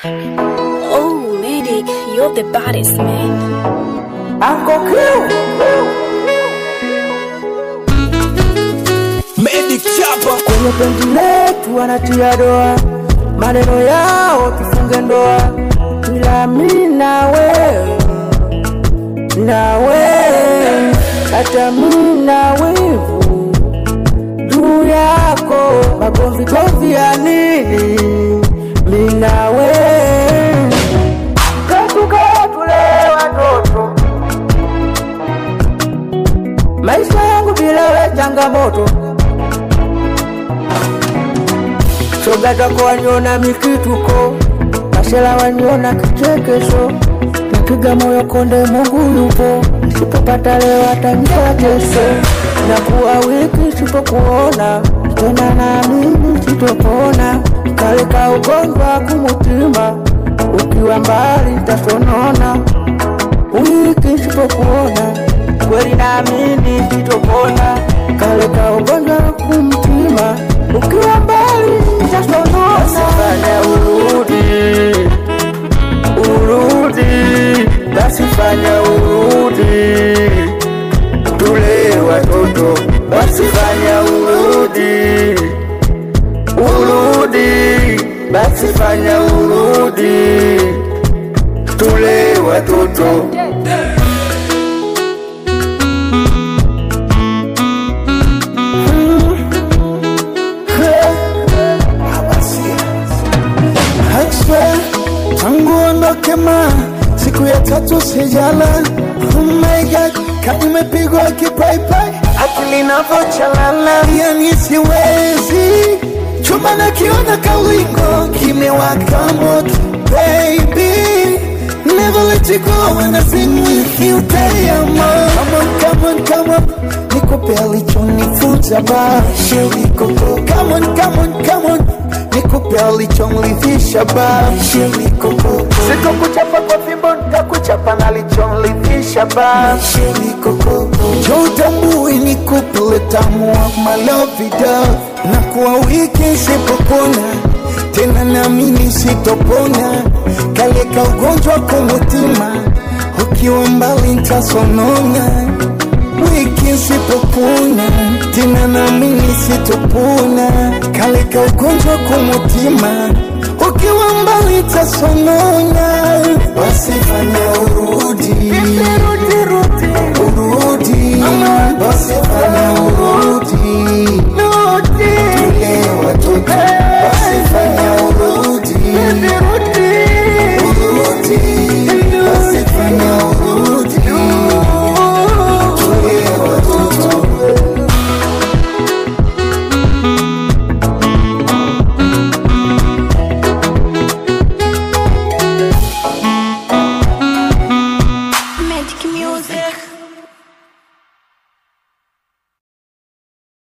Oh, Medic, you're the baddest man. Uncle Q. Medic Chapa. Kwenye penzi letu wanatia doa, maneno yao tufunge ndoa, ila mimi na wewe, na wewe, hata mimi na wivu juu yako, magomvi gomvi ya nini? Mimi na wewe katule watoto, maisha yangu bila wewe changamoto. Shoga zako waniona mikituko, masela waniona kichekesho. Napiga moyo konde, Mungu yupo, nisipopata leo atanipa kesho. Nakuwa wiki sipokuona, tena naamini sitopona. Kale ka ugonjwa kumutima, ukiwa mbali nitasonona. Wiki sipokuona, kweli naamini sitopona. Kale ka ugonjwa kumtima, ukiwa mbali nitasonona. Fanya urudi, urudi, basi fanya urudi, tule watoto, basi fanya urudi, urudi, basi fanya urudi, tule watoto. Tangu ondoke ma, siku ya tatu sijala. Oh my God, kama nimepigwa kipaipai, akili inavyochalala, yani siwezi. Chuma nakiona kawingo, kimewaka moto. Baby, never let you go when I sing with you, te amo. Come on, come on, come on, nikupe alichonifunza ba. Come on, come on, come on, nikupe alichonilisha ba. Sitokuchapa kwa fimbo, nitakuchapa na alichonilisha ba. Njoo utambue nikupe ule tamu wa my love it up. Na kuwa wiki sipopona, tena naamini sitopona. Kale ka ugonjwa kumutima, ukiwa mbali nitasonona. Wiki sipopona, tena naamini sitopona. Kale ka ugonjwa kumutima, ukiwa mbali nitasonona.